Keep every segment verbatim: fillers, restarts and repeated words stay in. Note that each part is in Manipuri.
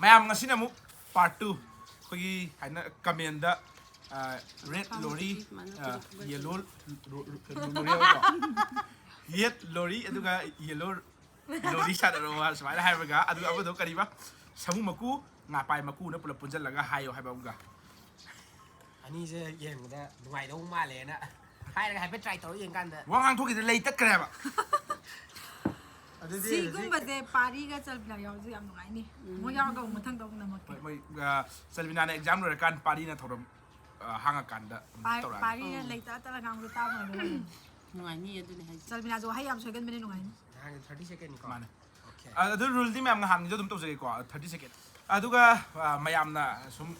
ꯃꯌꯥꯝ, ꯉꯁꯤꯅ ꯑꯃꯨꯛ part two, ꯑꯩꯈꯣꯏꯒꯤ ꯍꯥꯏꯅ ꯀꯃꯦꯟꯗ ꯔꯦꯠ ꯂꯣꯔꯤ, ꯌꯦꯂꯣ ꯂꯣꯔꯤ ꯍꯥꯏꯕ꯭ꯔꯣ? ꯌꯦꯠ ꯂꯣꯔꯤ ꯑꯗꯨꯒ ꯌꯦꯂꯣ ꯂꯣꯔꯤ ꯁꯥꯟꯅꯔꯣ ꯁꯨꯃꯥꯏꯅ ꯍꯥꯏꯕꯒ, ꯑꯗꯨꯒ ꯑꯃꯗꯣ ꯀꯔꯤꯕ, ꯁꯃꯨ ꯃꯀꯨ ꯉꯥꯄꯥꯏ ꯃꯀꯨꯅ ꯄꯨꯂꯞ ꯄꯨꯟꯁꯤꯜꯂꯒ ꯍꯥꯏꯌꯣ ꯍꯥꯏꯕ ꯑꯃꯒ꯫ ꯑꯅꯤꯁꯦ ꯌꯦꯡꯕꯗ ꯅꯨꯡꯉꯥꯏꯗꯧ ꯃꯥꯜꯂꯦꯅ ꯍꯥꯏꯔꯒ ꯍꯥꯏꯐꯦꯠ ꯇ꯭ꯔꯥꯏ ꯇꯧꯔ ꯌꯦꯡꯀꯥꯟꯗ ꯋꯥ ꯉꯥꯡꯊꯣꯛꯈꯤꯗ ꯂꯩ ꯇꯠꯈ꯭ꯔꯦꯕ꯫ ꯑꯗꯨꯗꯤ ꯁꯤꯒꯨꯝꯕꯁꯦ ꯄꯥꯔꯤꯒ ꯆꯜꯕꯤꯅꯥ ꯌꯥꯎꯕꯁꯦ ꯌꯥꯝ ꯅꯨꯡꯉꯥꯏꯅꯤ꯫ ꯃꯣꯏ ꯌꯥꯎꯔꯒ ꯑꯃꯨꯛ ꯃꯊꯪꯗ ꯑꯃꯨꯛ ꯅꯝꯃꯛꯀꯦ꯫ ꯃꯣꯏ, ꯃꯣꯏ, ꯑ, ꯆꯜꯕꯤꯅꯥꯅ ꯑꯦꯛꯖꯥꯝ ꯂꯣꯏꯔꯀꯥꯟꯗ ꯄꯥꯔꯤꯅ ꯊꯧꯔꯝ, ꯑ, ꯍꯥꯡꯉꯀꯥꯟꯗ ꯑꯃꯨꯛ ꯄꯥ- ꯇꯧꯔꯛꯑꯒꯦ꯫ ꯄꯥꯔꯤꯅ ꯂꯩꯇ ꯇꯠꯂ ꯉꯥꯡꯕꯗꯣ ꯇꯥꯕ ꯉꯝꯗꯕ꯫ ꯅꯨꯡꯉꯥꯏꯅꯤ ꯑꯗꯨꯅꯦ ꯍꯥꯏꯁꯦ꯫ ꯆꯜꯕꯤꯅꯥꯁꯨ ꯋꯥꯍꯩ ꯌꯥꯝ ꯁꯣꯏꯒꯟꯕꯅꯦ, ꯅꯨꯡꯉꯥꯏꯅꯤ꯫ ꯅꯍꯥꯟꯒꯤ ꯊꯥꯔꯇꯤ ꯁꯦꯀꯦꯟꯅꯤꯀꯣ꯫ ꯃꯥꯅꯦ꯫ Okay. ꯑ, ꯑꯗꯨ ꯔꯨꯜꯗꯤ ꯃꯌꯥꯝ ꯅꯍꯥꯟꯒꯤꯁꯨ ꯑꯗꯨꯝ ꯇꯧꯖꯒꯦꯀꯣ, ꯊꯥꯔꯇꯤ ꯁꯦꯀꯦꯟ꯫ ꯑꯗꯨꯒ, ꯑ, ꯃꯌꯥꯝꯅ ꯁꯨꯝ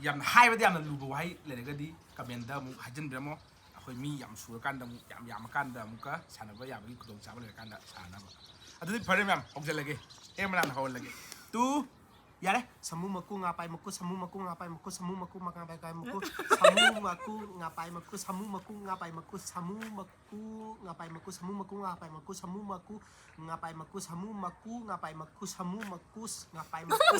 ꯌꯥꯝꯅ ꯍꯥꯏꯕꯗ ꯌꯥꯝꯅ ꯂꯨꯕ ꯋꯥꯍꯩ ꯂꯩꯔꯒꯗꯤ ꯀꯃꯦꯟꯗ ꯑꯃꯨꯛ ꯍꯥꯏꯖꯤꯟꯕꯤꯔꯝꯃꯣ꯫ ꯑꯩꯈꯣꯏ ꯃꯤ ꯌꯥꯝ ꯁꯨꯔꯀꯥꯟꯗ ꯑꯃꯨꯛ, ꯌꯥꯝ ꯌꯥꯝꯃꯀꯥꯟꯗ ꯑꯃꯨꯛꯀ ꯁꯥꯟꯅꯕ ꯌꯥꯕꯒꯤ ꯈꯨꯗꯣꯡꯆꯥꯕ ꯂꯩꯔꯀꯥꯟꯗ ꯁꯥꯟꯅꯅꯕ꯫ ꯑꯗꯨꯗꯤ ꯐꯔꯦ ꯃꯌꯥꯝ, ꯍꯧꯖꯤꯜꯂꯒꯦ꯫ ꯑꯦ ꯃꯅꯥꯟ ꯍꯧꯍꯜꯂꯒꯦ꯫ ꯇꯨ꯫ ꯌꯥꯔꯦ꯫ ꯁꯃꯨ ꯃꯀꯨ ꯉꯥꯄꯥꯏ ꯃꯀꯨ ꯁꯃꯨ ꯃꯀꯨ ꯉꯥꯄꯥꯏ ꯃꯀꯨ ꯁꯃꯨ ꯃꯀꯨ ꯉꯥꯄꯥꯏ ꯃꯀꯨ ꯁꯃꯨ ꯃꯀꯨ ꯉꯥꯄꯥꯏ ꯃꯀꯨ ꯁꯃꯨ ꯃꯀꯨ ꯉꯥꯄꯥꯏ ꯃꯀꯨ ꯁꯃꯨ ꯃꯀꯨ ꯉꯥꯄꯥꯏ ꯃꯀꯨ ꯁꯃꯨ ꯃꯀꯨ ꯉꯥꯄꯥꯏ ꯃꯀꯨ ꯁꯃꯨ ꯃꯀꯨ ꯉꯥꯄꯥꯏ ꯃꯀꯨ ꯁꯃꯨ ꯃꯀꯨ ꯉꯥꯄꯥꯏ ꯃꯀꯨ ꯁꯃꯨ ꯃꯀꯨ ꯉꯥꯄꯥꯏ ꯃꯀꯨ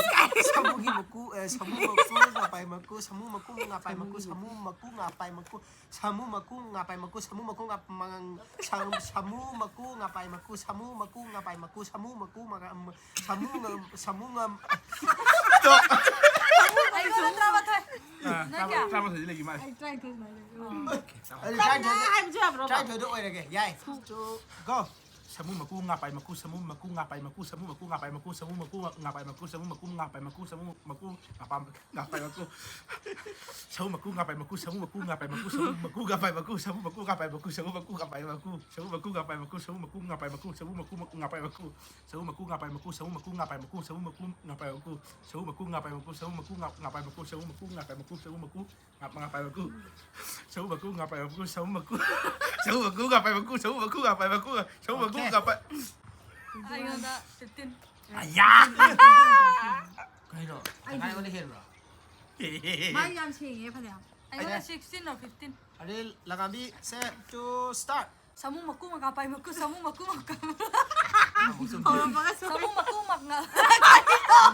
ꯁꯃꯨꯒꯤ ꯃꯀꯨ ꯑꯦ ꯁꯃꯨ ꯃꯀꯨ ꯉꯥꯄꯥꯏ ꯃꯀꯨ ꯁꯃꯨ ꯃꯀꯨ ꯉꯥꯄꯥꯏ ꯃꯀꯨ ꯁꯃꯨ ꯃꯀꯨ ꯉꯥꯄꯥꯏ ꯃꯀꯨ ꯁꯃꯨ ꯃꯀꯨ ꯉꯥꯄꯥꯏ ꯃꯀꯨ ꯁꯃꯨ ꯃꯀꯨ ꯉꯥ- ꯃꯉꯪ- ꯁꯝ- ꯁꯃꯨ ꯃꯀꯨ ꯉꯥꯄꯥꯏ ꯃꯀꯨ ꯁꯃꯨ ꯃꯀꯨ ꯉꯥꯄꯥꯏ ꯃꯀꯨ ꯁꯃꯨ ꯃꯀꯨ ꯃꯉ- ꯁꯃꯨ ꯉꯝ- ꯁꯃꯨ ꯉꯝ Stop. ꯑꯩ ꯁꯨꯝ ꯇꯔꯥꯃꯥꯊꯣꯏ꯫ ꯑ, ꯅꯪ ꯀꯌꯥ? ꯇꯔꯥꯃꯥꯊꯣꯏꯗꯤ ꯂꯩꯈꯤ ꯃꯥꯜꯂꯦ꯫ ꯑꯩ ꯇꯔꯥꯅꯤꯊꯣꯏ ꯁꯨꯃꯥꯏꯅ ꯂꯩ꯫ ꯑꯗꯨ ꯇꯔꯥꯅꯤꯊꯣꯏꯗ ꯍꯥꯏꯕꯁꯨ ꯌꯥꯕ꯭ꯔꯣ? ꯇꯔꯥꯅꯤꯊꯣꯏꯗ ꯑꯣꯏꯔꯒꯦ ꯌꯥꯏ ꯒꯣ ꯁꯃꯨ ꯃꯀꯨ ꯉꯥꯄꯥꯏ ꯃꯀꯨ ꯁꯃꯨ ꯃꯀꯨ ꯉꯥꯄꯥꯏ ꯃꯀꯨ ꯁꯃꯨ ꯃꯀꯨ ꯉꯥꯄꯥꯏ ꯃꯀꯨ ꯁꯃꯨ ꯃꯀꯨ ꯉꯥꯄꯥꯏ ꯃꯀꯨ ꯁꯃꯨ ꯃꯀꯨ ꯉꯥꯄꯥꯏ ꯃꯀꯨ ꯁꯃꯨ ꯃꯀꯨ ꯉꯥꯄꯥꯏ ꯃꯀꯨ ꯁꯃꯨ ꯃꯀꯨ ꯉꯥꯄꯥꯏ ꯃꯀꯨ ꯁꯃꯨ ꯃꯀꯨ ꯉꯥꯄꯥꯏ ꯃꯀꯨ ꯁꯃꯨ ꯃꯀꯨ ꯉꯥꯄꯥꯏ ꯃꯀꯨ ꯁꯃꯨ ꯃꯀꯨ ꯉꯥꯄꯥꯏ ꯃꯀꯨ ꯁꯃꯨ ꯃꯀꯨ ꯉꯥꯄꯥꯏ ꯃꯀꯨ ꯁꯃꯨ ꯃꯀꯨ ꯉꯥꯄꯥꯏ ꯃꯀꯨ ꯁꯃꯨ ꯃꯀꯨ ꯉꯥꯄꯥꯏ ꯃꯀꯨ ꯁꯃꯨ ꯃꯀꯨ ꯉꯥꯄꯥꯏ ꯃꯀꯨ ꯁꯃꯨ ꯃꯀꯨ ꯉꯥꯄꯥꯏ ꯃꯀꯨ ꯁꯃꯨ ꯃꯀꯨ ꯉꯥꯄꯥꯏ ꯃꯀꯨ ꯁꯃꯨ ꯃꯀꯨ ꯉꯥꯄꯥꯏ ꯃꯀꯨ ꯁꯃꯨ ꯃꯀꯨ ꯉꯥ- ꯉꯥꯄꯥꯏ ꯃꯀꯨ ꯁꯃꯨ ꯃꯀꯨ ꯉꯥꯄꯥꯏ ꯃꯀꯨ ꯁꯃꯨ ꯃꯀꯨ ꯉꯥ- ꯉꯥꯄꯥꯏ ꯃꯀꯨ ꯁꯃꯨ ꯃꯀꯨ ꯉꯥꯄꯥꯏ ꯃꯀꯨ ꯁꯃꯨ ꯃꯀꯨ ꯁꯃꯨ ꯃꯀꯨ ꯉꯥꯄꯥꯏ ꯃꯀꯨ ꯁꯃꯨ ꯃꯀꯨ ꯉꯥꯄꯥꯏ ꯃꯀꯨ ꯁꯃꯨ ꯃꯀꯨ Okay. ꯉꯥꯄꯥꯏ ꯑꯩꯉꯣꯟꯗ fifteen꯫ ꯑꯌꯥ ꯀꯩꯅꯣ ꯇꯪꯈꯥꯏ ꯑꯩꯉꯣꯟꯗ ꯍꯦꯟꯕ꯭ꯔꯣ ꯃꯥ ꯌꯥꯝ ꯁꯦꯡꯉꯦ ꯐꯅꯌꯥꯝ꯫ ꯑꯩꯉꯣꯟꯗ sixteen or fifteen꯫ ꯑꯗꯩ ꯂꯒꯥꯕꯤ set to start. ꯁꯃꯨ ꯃꯀꯨ ꯃꯀꯥ ꯄꯥꯏ ꯃꯀꯨ ꯁꯃꯨ ꯃꯀꯨ ꯃꯀꯥ꯫ ꯍꯧꯔꯛꯄꯒ ꯁꯨꯝ ꯁꯃꯨ ꯃꯀꯨ ꯃꯛꯅ꯫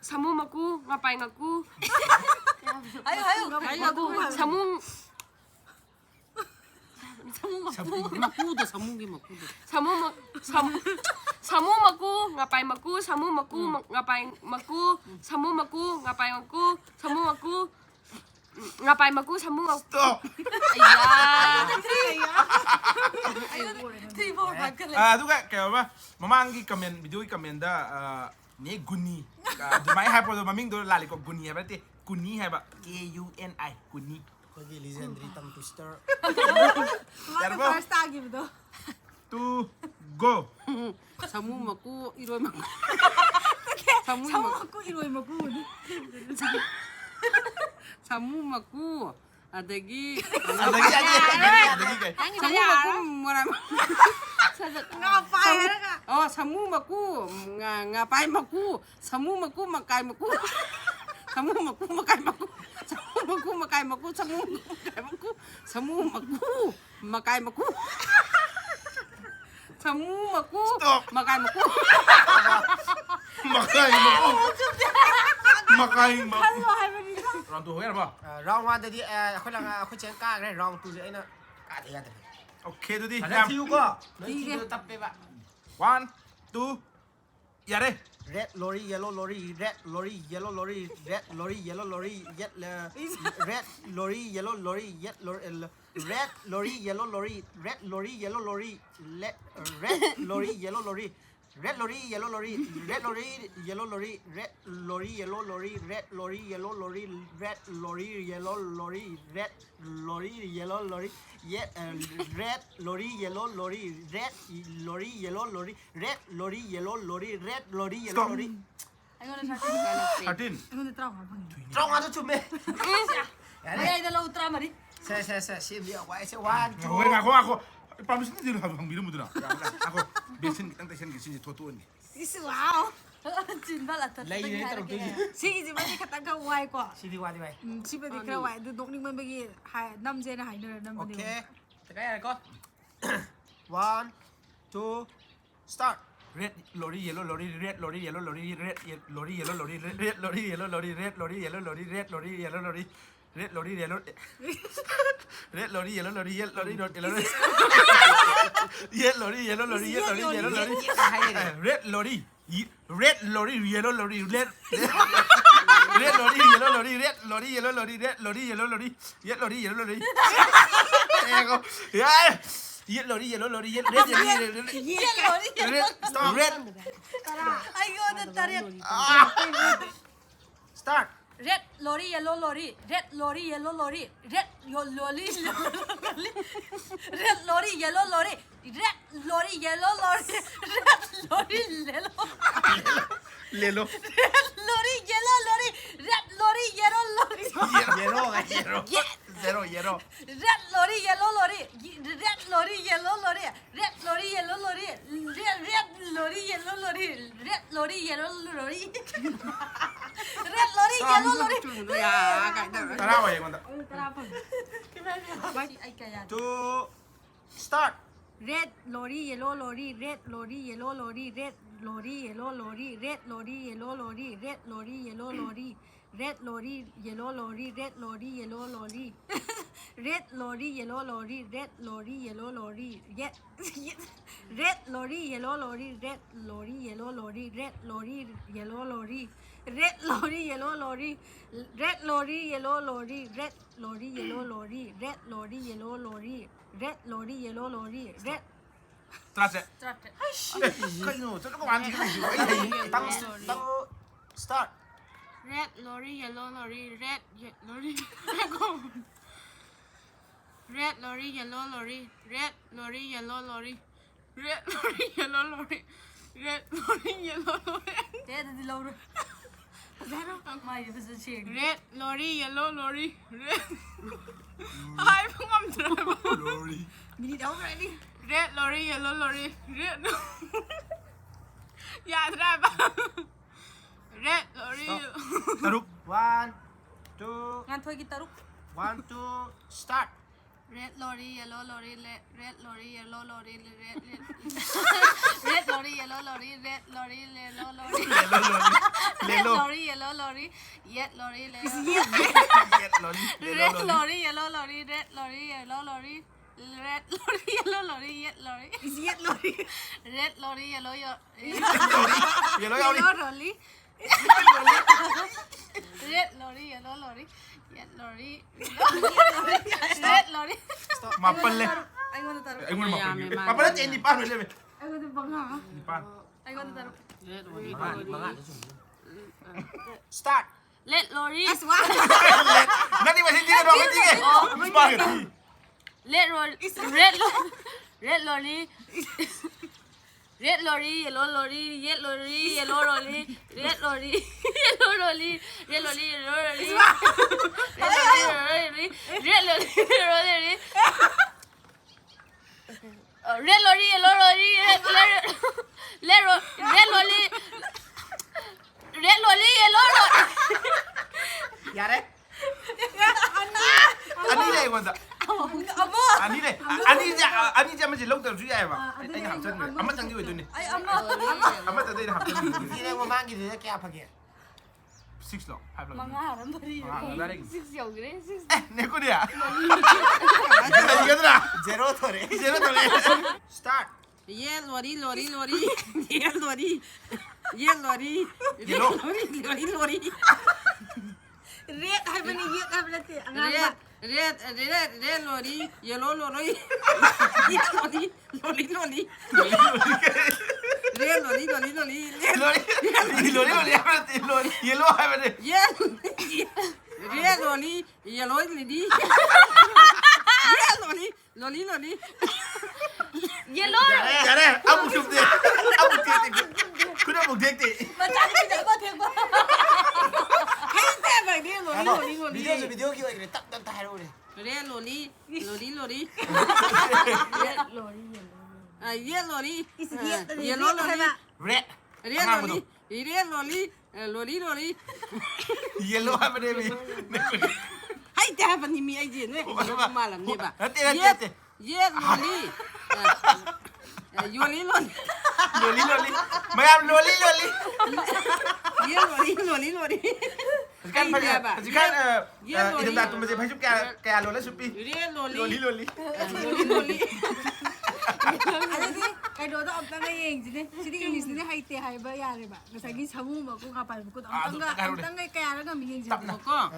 ꯁꯥꯃꯨ ꯃꯀꯨ, ꯉꯥꯄꯥꯏ ꯃꯀꯨ, ꯍꯥꯏꯌꯨ, ꯍꯥꯏꯌꯨ꯫ ꯃꯀꯨ, ꯁꯥꯃꯨ, ꯃꯀꯨꯗꯣ, ꯁꯥꯃꯨꯒꯤ ꯃꯀꯨꯗꯣ. ꯁꯥꯃꯨ ꯃ- ꯁꯥꯃꯨ ꯁꯥꯃꯨ ꯃꯀꯨ, ꯉꯥꯄꯥꯏ ꯃꯀꯨ, ꯁꯥꯃꯨ ꯃꯀꯨ, ꯉꯥꯄꯥꯏ ꯃꯀꯨ, ꯁꯥꯃꯨ ꯃꯀꯨ, ꯉꯥꯄꯥꯏ ꯃꯀꯨ, ꯁꯥꯃꯨ ꯃꯀꯨ, ꯉꯥꯄꯥꯏ ꯃꯀꯨ, ꯁꯥꯃꯨ ꯃꯀꯨ. Stop. ꯑꯩꯌꯥ. Three, four, five ꯈꯜꯂꯦ꯫ ꯑ, ꯑꯗꯨꯒ ꯀꯩ ꯍꯥꯏꯕ, ꯃꯃꯥꯡꯒꯤ ꯀꯃꯦꯟ, ꯚꯤꯗꯤꯑꯣꯒꯤ ꯀꯃꯦꯟꯗ, ꯑ, ꯅꯦ ꯒꯨꯅꯤ, ꯑ, ꯑꯗꯨꯃꯥꯏꯅ ꯍꯥꯏꯔꯛꯄꯗꯣ, ꯃꯃꯤꯡꯗꯣ ꯂꯥꯜꯂꯤꯀꯣ. ꯒꯨꯅꯤ ꯍꯥꯏꯕ ꯅꯠꯇꯦ, ꯀꯨꯅꯤ ꯍꯥꯏꯕ. K U N I, ꯀꯨꯅꯤ. ꯑꯩꯈꯣꯏꯒꯤ legendary tongue twister. ꯃꯥꯅ ꯌꯥꯔꯕꯣ? First ꯇꯥꯈꯤꯕꯗꯣ. Two, go. ꯁꯥꯃꯨ ꯃꯀꯨ, ꯏꯔꯣꯏ ꯃꯀꯨ. ꯁꯥꯃꯨ ꯁꯥꯃꯨ ꯃꯀꯨ. ꯃꯀꯨ, ꯏꯔꯣꯏ ꯃꯀꯨꯅꯤ. ꯁꯥꯃꯨ ꯃꯀꯨ, ꯑꯗꯒꯤ ꯑꯗꯒꯤ, ꯑꯗꯒꯤ, ꯑꯗꯒꯤ, ꯑꯗꯒꯤ ꯀꯩ? ꯁꯥꯃꯨ ꯃꯀꯨ, ꯃꯣꯔꯥ ꯃꯀꯨ. ꯉꯥ ꯄꯥꯏꯔꯒ. ꯑꯣ, ꯁꯥꯃꯨ ꯃꯀꯨ, ꯉꯥ, ꯉꯥꯄꯥꯏ ꯃꯀꯨ, ꯁꯥꯃꯨ ꯃꯀꯨ, ꯃꯀꯥꯏ ꯃꯀꯨ. ꯁꯥꯃꯨ ꯃꯀꯨ, ꯃꯀꯥꯏ ꯃꯀꯨ. ꯁꯥꯃꯨ ꯃꯀꯨ, ꯃꯀꯥꯏ ꯃꯀꯨ. ꯁꯥꯃꯨ ꯃꯀꯨ, ꯃꯀꯥꯏ ꯃꯀꯨ. ꯁꯥꯃꯨ ꯃꯀꯨ, ꯃꯀꯥꯏ ꯃꯀꯨ. ꯁꯥꯃꯨ ꯃꯀꯨ, Stop. ꯃꯀꯥꯏ ꯃꯀꯨ. ꯃꯀꯥꯏ ꯃꯀꯨ. ꯃꯀꯥꯏ ꯃꯀꯨ. ꯈꯜꯂꯣ ꯍꯥꯏꯕꯅꯤꯗ. Round two ꯍꯧꯕ ꯌꯥꯔꯕꯣ? ꯑ, round one ꯗꯗꯤ, ꯑ, ꯑꯩꯈꯣꯏ ꯂꯪ, ꯑꯩꯈꯣꯏ ꯆꯦꯅ ꯀꯥꯈ꯭ꯔꯦ. Round two ꯁꯦ ꯑꯩꯅ ꯀꯥꯗ ꯌꯥꯗ꯭ꯔꯦ. Okay, ꯑꯗꯨꯗꯤ ꯐꯖꯅ ꯌꯥꯝ ꯊꯤꯌꯨꯀꯣ. ꯅꯣꯏ ꯊꯤꯒꯦ. ꯊꯤꯕꯗꯣ ꯇꯞꯄꯦꯕ. One, two, ꯌꯥꯔꯦ. Red lorry, yellow lorry, red lorry, yellow lorry, red lorry, yellow lorry, yet, uh, red lorry, yellow lorry, yet lorry, uh, red lorry, yellow lorry, red lorry, yellow lorry, le-, red lorry, yellow lorry, red lorry, yellow lorry, red lorry, yellow lorry, red lorry, yellow lorry, red lorry, yellow lorry, red lorry, yellow lorry, red lorry, yellow lorry, ye-, uh, red lorry, yellow lorry, red lorry, yellow lorry, red lorry, yellow lorry, red lorry, yellow Stop. lorry. ꯑꯩꯉꯣꯟꯗ ꯊꯥꯔꯇꯤꯟ ꯀꯥꯜꯂꯛꯄꯦ꯫ Thirteen. ꯑꯩꯉꯣꯟꯗ ꯇꯔꯥꯃꯉꯥ ꯐꯪꯉꯦ. ꯇꯔꯥꯃꯉꯥꯗ ꯆꯨꯝꯃꯦ. ꯌꯥꯔꯦ. ꯃꯌꯥꯏꯗ ꯂꯧ ꯇꯔꯥꯃꯔꯤ. ꯁꯦ, ꯁꯦ, ꯁꯦ, ꯁꯤ ꯑꯃ ꯌꯥꯎꯕ ꯍꯥꯏꯁꯦ. One, two. ꯉꯥꯏꯈꯣ, ꯉꯥꯏꯈꯣ, ꯉꯥꯏꯈꯣ. Permission ꯗꯤ ꯍꯪꯕꯤꯔꯝꯃꯨꯗꯅ. ꯉꯥꯏꯈꯣ. Basin ꯈꯤꯇꯪ ꯇꯩꯁꯟꯒꯦ, ꯁꯤꯁꯦ ꯊꯣꯠꯇꯣꯛꯑꯅꯤ. ꯏꯁ, wow. ꯆꯤꯟꯕ ꯂꯥꯊꯠꯄ ꯂꯩꯔꯦ ꯍꯥꯏꯔꯛꯀꯦ꯫ ꯇꯧꯔꯛꯇꯣꯏꯁꯦ. ꯁꯤꯒꯤꯁꯤꯃꯗꯤ ꯈꯤꯇꯪꯒ ꯋꯥꯏꯀꯣ. ꯁꯤꯗꯤ ꯋꯥꯗꯤ ꯋꯥꯏ. ꯎꯝ, ꯁꯤꯃꯗꯤ ꯈꯔ ꯋꯥꯏ꯫ ꯑꯗꯨ ꯅꯣꯛꯅꯤꯡꯃꯟꯕꯒꯤ ꯍꯥꯏ-, ꯅꯝꯁꯦꯅ ꯍꯥꯏꯅꯔ ꯅꯝꯕꯅꯦꯕ꯫ Okay. ꯇꯀꯥꯏ ꯌꯥꯔꯦꯀꯣ. One, two, start. Red lorry, yellow lorry, red lorry, yellow lorry, red ye- lorry, yellow lorry, red lorry, yellow lorry, red lorry, yellow lorry, red lorry, yellow lorry, red lorry, yellow red lorry, yellow lorry, yellow lorry, not yellow lorry, yellow lorry, yellow lorry, yellow lorry, yellow lorry, red lorry, ye- red lorry, yellow lorry, red red lorry, yellow lorry, red lorry, yellow lorry, red lorry, yellow lorry, red lorry, yellow lorry. Ego. Yeah. Red lorry, yellow lorry, red red lorry, red red. Red lorry, red. Stop. Red. ꯑꯩꯉꯣꯟꯗ ꯇꯔꯦꯠ. Ah. Start. Red lorry, yellow lorry, red lorry, yellow lorry, red yo- lorry, yellow lorry, red lorry, yellow lorry, red lorry, yellow lorry, red lorry, yellow. Lelo. Red lorry, yellow lorry, red lorry, yellow lorry. Yero, yero. Zero, yero. Red lorry, yellow lorry, y- red lorry, yellow lorry, red lorry, yellow lorry, red red lorry, yellow lorry, red lorry, yellow lorry. Red lorry, yellow lorry. ꯇꯔꯥ ꯑꯣꯏ ꯑꯩꯉꯣꯟꯗ. Two, start. Red lorry, yellow lorry, red lorry, yellow lorry, red lorry, yellow lorry, red lorry, yellow lorry, red lorry, yellow lorry, red lorry, yellow lorry, red lorry, yellow lorry, red lorry, yellow lorry, red lorry, yellow lorry, ye- red lorry, yellow lorry, red lorry, yellow lorry, red lorry, yellow lorry, red lorry, yellow lorry, red lorry, yellow lorry, red lorry, yellow lorry, red lorry, yellow lorry, red lorry, yellow lorry, red ꯇꯔꯥꯇꯔꯦꯠ. ꯇꯔꯥꯇꯔꯦꯠ. ꯑꯦ, ꯀꯩꯅꯣ? ꯆꯠꯂꯒ ꯋꯥꯟ ꯊꯤꯒ ꯂꯩꯁꯤꯕꯣ? ꯑꯩ ꯍꯩ-, ꯇꯪ-, ꯇꯪ-, start. Red lorry, yellow lorry, red ye- lorry. Red lorry, yellow lorry, red lorry, yellow lorry, red lorry, yellow lorry, red lorry, yellow lorry. ꯇꯦ, ꯑꯗꯨꯗꯤ ꯂꯧꯔꯣ꯫ ꯐꯖꯅ꯫ ꯃꯥꯏꯗꯤ ꯐꯖꯅ ꯁꯦꯡꯉꯦ꯫ Red lorry, yellow lorry, red. ꯍꯥꯏꯕ ꯉꯝꯗ꯭ꯔꯦꯕ꯫ Lorry. ꯃꯤꯅꯤꯠ ꯑꯍꯨꯝ ꯂꯩꯔꯤ꯫ Red lorry, yellow lorry, red. ꯌꯥꯗ꯭ꯔꯦ ꯍꯥꯏꯕ꯫ Red lorry. Stop. ꯇꯔꯨꯛ. One, two. ꯉꯥꯟꯊꯣꯏꯒꯤ ꯇꯔꯨꯛ. One, two, start. Red lorry, yellow lorry, le- red lorry, yellow lorry, le- red red red lorry, yellow lorry, red lorry, yellow lorry, Yellow lorry. red Yellow. Lorry, yellow lorry, yet lorry, yellow Yet lorry. Yellow Red lorry. Lorry, yellow lorry, red lorry, yellow lorry, red lorry, yellow lorry, yet lorry, Is yet lorry. Red lorry, yellow yo- Yellow ꯌꯥꯎꯔꯤ. Yellow lorry. Red lorry, yellow lorry, yet lorry, red lorry. ꯃꯥꯄꯜꯂꯦ. ꯑꯩꯉꯣꯟꯗ ꯇꯔꯨꯛ. ꯑꯩꯉꯣꯟꯗ ꯌꯥꯝꯃꯦ, ꯃꯥꯄꯜ ꯃꯥꯅꯦ, ꯃꯥꯄꯜ ꯅꯠꯇꯦ ꯌꯥꯝꯃꯦ꯫ ꯅꯤꯄꯥꯟ ꯑꯣꯏ ꯂꯩꯔꯝꯃꯦ. ꯑꯩꯉꯣꯟꯗ ꯃꯉꯥ. ꯅꯤꯄꯥꯟ. ꯑꯩꯉꯣꯟꯗ ꯇꯔꯨꯛ. Red one. ꯃꯉꯥ ꯃꯉꯥꯗ ꯆꯨꯝꯃꯤ. Start. Red lorry. ꯑꯁ ꯋꯥ. ꯅꯪꯗꯤ ꯃꯁꯤꯡ ꯊꯤꯒꯅꯨ, ꯑꯩꯈꯣꯏ ꯊꯤꯒꯦ. 18ꯒ ꯊꯤ. Red lorry. Red lo- Red lorry. Red lorry, yellow lorry, red lorry, yellow lorry, red lorry, yellow lorry, red lorry, yellow lorry, red lorry, yellow lorry, red lorry, yellow lorry. Uh, red lorry, yellow lorry, red, red, red, ro- red lorry, red lorry, yellow lorry. ꯌꯥꯔꯦ. ꯑꯅꯤ ꯂꯩ ꯑꯩꯉꯣꯟꯗ. ꯑꯅꯤ ꯂꯩ. ꯑꯅꯤꯁꯦ ꯑꯅꯤꯁꯦ ꯑꯃꯁꯦ ꯂꯧꯗꯕꯁꯨ ꯌꯥꯏꯑꯕ. ꯑꯩꯅ ꯍꯥꯞꯆꯟꯕ ꯑꯃꯇꯪꯗꯤ ꯑꯣꯏꯗꯣꯏꯅꯤ. ꯑꯩ ꯑꯃ. ꯑꯃꯇꯪꯗꯤ ꯑꯩꯅ ꯍꯥꯞꯆꯟꯕ. ꯏꯆꯦ ꯅꯪ ꯃꯃꯥꯡꯒꯤꯗꯨꯗ ꯀꯌꯥ ꯐꯪꯒꯦ? Six ꯂꯣ? Five ꯂꯣ? ꯃꯉꯥ ꯍꯥꯏꯔꯝꯗꯔꯤ. ꯃꯉꯥ ꯍꯥꯏꯔꯝꯗꯔꯤ. Six ꯌꯧꯈ꯭ꯔꯦ, six. ꯑꯦ, ꯅꯦꯀꯨꯗꯤ. ꯂꯩꯒꯗ꯭ꯔꯥ? Zero ꯊꯣꯔꯛꯑꯦ. Zero ꯊꯣꯔꯛꯑꯦ. Start. Red lorry, lorry, lorry. Red lorry. Red lorry. Yellow. Lorry, lorry, lorry. Red ꯍꯥꯏꯕꯅꯤ, yet ꯍꯥꯏꯕ ꯅꯠꯇꯦ, ꯑꯉꯥꯡꯕ. Red, red, red, red lorry, yellow lorry. Red lorry, lorry, lorry. Red lorry, lorry, lorry. Red ꯂꯣꯔꯤ, ꯂꯣꯔꯤ, ꯂꯣꯔꯤ ꯍꯥꯏꯕ ꯅꯠꯇꯦ, ꯂꯣꯔꯤ, yellow ꯍꯥꯏꯕꯅꯦ. Yes. Red lorry, yellow lorry. Red lorry, lorry, lorry. Yellow. ꯌꯥꯔꯦ, ꯌꯥꯔꯦ, ꯑꯃꯨꯛ ꯆꯨꯝꯗꯦ. ꯑꯃꯨꯛ ꯊꯦꯛꯇꯦ꯫ ꯈꯨꯠ ꯑꯃꯨꯛ ꯊꯦꯛꯇꯦ꯫ ꯃꯆꯥꯅꯨꯄꯤꯗ ꯑꯃ ꯊꯦꯡꯕ. ꯍꯩꯇꯦ ꯍꯥꯏꯕ, red lorry, lorry, lorry. Videoꯁꯨ videoꯒꯤ ꯑꯣꯏꯈ꯭ꯔꯦ, ꯇꯞ ꯇꯞ ꯇ ꯍꯥꯏꯔꯛꯎꯅꯦ. Red lorry, lorry, lorry. Ah, red lorry. Is yet, Yellow red lorry. ꯍꯥꯏꯕ. Red. Red ꯑꯉꯥꯡꯕꯗꯣ. lorry. Red lorry. Eh, lorry, lorry. Yellow ꯍꯥꯏꯕꯅꯦꯃꯤ꯫ ꯍꯩ, ꯍꯩꯇꯦ ꯍꯥꯏꯕꯅꯤ ꯃꯤ ꯑꯩꯁꯦ, ꯅꯣꯏ ꯍꯩꯇꯕ ꯃꯥꯜꯂꯝꯅꯦꯕ꯫ ꯅꯠꯇꯦ, ꯅꯠꯇꯦ, ꯌꯦꯠ, ꯅꯠꯇꯦ꯫ ꯌꯦꯠ ꯂꯣꯂꯤ꯫ ꯑ, ꯑ, ꯌꯣꯜꯂꯤ ꯂꯣꯂꯤ꯫ ꯂꯣꯂꯤ, ꯂꯣꯂꯤ꯫ ꯃꯌꯥꯝ ꯂꯣꯂꯤ, ꯂꯣꯂꯤ꯫ ꯌꯦꯠ ꯂꯣꯂꯤ, ꯂꯣꯂꯤ, ꯂꯣꯂꯤ꯫ ꯍꯧꯖꯤꯛꯀꯥꯟ ꯐꯖ- ꯍꯩꯇꯦꯕ꯫ ꯍꯧꯖꯤꯛꯀꯥꯟ, ꯑ, ꯌꯦꯠ ꯑ, ꯂꯣꯂꯤ꯫ ꯏꯊꯝꯊꯥ ꯇꯨꯝꯕꯁꯦ ꯐꯩꯖꯨꯞ ꯀꯌꯥ, ꯀꯌꯥ ꯂꯣꯜꯂ ꯁꯨꯞꯄꯤ? ꯌꯦꯠ ꯂꯣꯂꯤ꯫ ꯂꯣꯂꯤ, ꯂꯣꯂꯤ꯫ ꯑ, ꯂꯣꯂꯤ, ꯂꯣꯂꯤ꯫ ꯑꯗꯨꯗꯤ ꯀꯩꯅꯣꯗꯣ ꯑꯝꯇꯪꯒ ꯌꯦꯡꯁꯤꯅꯦ꯫ ꯁꯤꯗꯤ ꯏꯪꯂꯤꯁꯅꯤꯅꯦ, ꯍꯩꯇꯦ ꯍꯥꯏꯕ ꯌꯥꯔꯦꯕ꯫ ꯉꯁꯥꯏꯒꯤ ꯁꯥꯃꯨ ꯃꯀꯨ ꯉꯥꯄꯥꯏ ꯃꯀꯨꯗꯣ ꯑꯥ, ꯑꯗꯨ ꯑꯝꯇꯪꯒ, ꯑꯝꯇꯪꯒ ꯍꯥꯏꯔꯣꯅꯦ꯫ ꯑꯝꯇꯪꯒ ꯀꯌꯥꯔꯒ ꯑꯃ ꯌꯦꯡꯁꯦ꯫ ꯇꯞꯅ꯫ ꯀꯣ? ꯑ,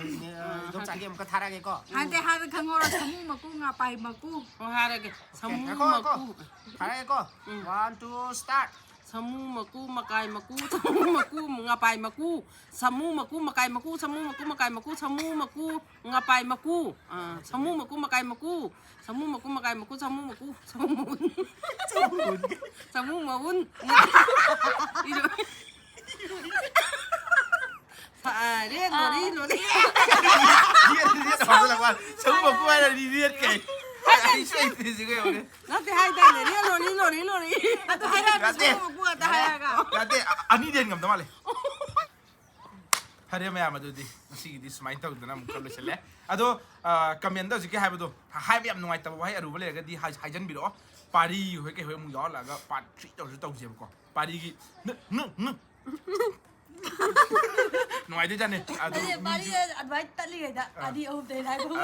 ꯏꯗꯣꯝꯆꯥꯒꯤ ꯑꯃꯨꯛꯀ ꯊꯥꯔꯛꯑꯒꯦꯀꯣ꯫ ꯍꯥꯟꯅꯗꯤ ꯍꯥꯏꯔ ꯈꯪꯍꯧꯔꯣ, ꯁꯥꯃꯨ ꯃꯀꯨ ꯉꯥꯄꯥꯏ ꯃꯀꯨ꯫ ꯍꯣ, ꯍꯥꯏꯔꯒꯦ꯫ ꯁꯥꯃꯨ ꯉꯥꯏꯈꯣ, ꯉꯥꯏꯈꯣ꯫ ꯃꯀꯨ꯫ ꯊꯥꯔꯛꯑꯒꯦꯀꯣ꯫ ꯎꯝ꯫ One, two, start. ꯁꯥꯃꯨ ꯃꯀꯨ, ꯃꯀꯥꯏ ꯃꯀꯨ, ꯁꯥꯃꯨ ꯃꯀꯨ, ꯉꯥꯄꯥꯏ ꯃꯀꯨ, ꯁꯥꯃꯨ ꯃꯀꯨ, ꯃꯀꯥꯏ ꯃꯀꯨ, ꯁꯥꯃꯨ ꯃꯀꯨ, ꯃꯀꯥꯏ ꯃꯀꯨ, ꯁꯥꯃꯨ ꯃꯀꯨ, ꯉꯥꯄꯥꯏ ꯃꯀꯨ, ꯑ, ꯁꯥꯃꯨ ꯃꯀꯨ, ꯃꯀꯥꯏ ꯃꯀꯨ, ꯁꯥꯃꯨ ꯃꯀꯨ, ꯃꯀꯥꯏ ꯃꯀꯨ, ꯁꯥꯃꯨ ꯃꯀꯨ, ꯁꯥꯃꯨ ꯃꯎꯟ꯫ ꯁꯥꯃꯨ ꯃꯎꯟ꯫ ꯏꯔꯣ-, ꯐꯔꯦ, ꯂꯣꯔꯤ, ꯂꯣꯔꯤ꯫ Rate, rate ꯍꯧꯖꯤꯜꯂꯛꯄ꯫ ꯁꯥꯃꯨ ꯃꯀꯨ ꯍꯥꯏꯔ ꯔꯦꯠ ꯀꯩ? ꯑꯩ ꯁꯣꯏꯗ꯭ꯔꯤꯁꯤ ꯀꯩ ꯍꯧꯔꯦ? ꯅꯠꯇꯦ ꯍꯥꯏꯗꯥꯏꯅꯦ, ꯔꯦꯠ ꯂꯣꯔꯤ, ꯂꯣꯔꯤ, ꯂꯣꯔꯤ꯫ ꯑꯗꯨ ꯍꯥꯏꯔꯛꯑꯒ ꯅꯠꯇꯦ꯫ ꯁꯥꯃꯨ ꯃꯀꯨ ꯉꯥꯛꯇ ꯍꯥꯏꯔꯒ꯫ ꯅꯠꯇꯦ, ꯑ-, ꯑꯅꯤꯗꯤ ꯍꯦꯟ ꯉꯝꯗ ꯃꯥꯜꯂꯦ꯫ ꯐꯔꯦ ꯃꯌꯥꯝ, ꯑꯗꯨꯗꯤ ꯉꯁꯤꯒꯤꯗꯤ ꯁꯨꯃꯥꯏꯅ ꯇꯧꯗꯅ ꯑꯃꯨꯛꯀ ꯂꯣꯏꯁꯤꯜꯂꯦ꯫ ꯑꯗꯣ, ꯑ, comment ꯍꯧꯖꯤꯛꯀꯤ ꯍꯥꯏꯕꯗꯣ, ꯍꯥꯏꯕ ꯌꯥꯝ ꯅꯨꯡꯉꯥꯏꯇꯕ ꯋꯥꯍꯩ ꯑꯔꯨꯕ ꯂꯩꯔꯒꯗꯤ ꯍꯥꯏ-, ꯍꯥꯏꯖꯟꯕꯤꯔꯛꯑꯣ꯫ ꯄꯥꯔꯤ ꯍꯣꯏ ꯀꯩ ꯍꯣꯏ ꯑꯃꯨꯛ ꯌꯥꯎꯍꯜꯂꯛꯑꯒ part three ꯇꯧꯔꯁꯨ ꯇꯧꯁꯦꯕꯀꯣ꯫ ꯄꯥꯔꯤꯒꯤ ꯅ-, ꯅ-, ꯅ-, ꯅꯨꯡꯉꯥꯏꯗꯣꯏꯖꯥꯠꯅꯤ꯫ ꯑꯗꯨ ꯑꯗꯨꯗꯤ ꯄꯥꯔꯤ ꯃꯤꯁꯨ- ꯑꯗꯨꯃꯥꯏꯅ ꯇꯠꯂꯤꯉꯩꯗ ꯑꯥ꯫ ꯑꯅꯤ ꯑꯍꯨꯝꯗꯩ ꯍꯥꯏꯕ꯫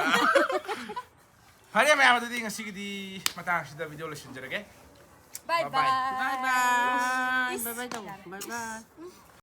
ꯐꯔꯦ ꯃꯌꯥꯝ, ꯑꯗꯨꯗꯤ ꯉꯁꯤꯒꯤꯗꯤ ꯃꯇꯥꯡ ꯑꯁꯤꯗ video ꯂꯣꯏꯁꯤꯟꯖꯔꯒꯦ꯫ Bye Bye bye. bye꯫ Bye bye. ꯏꯁ, Bye bye ꯇꯧ꯫ ꯌꯥꯔꯦ꯫ Bye bye.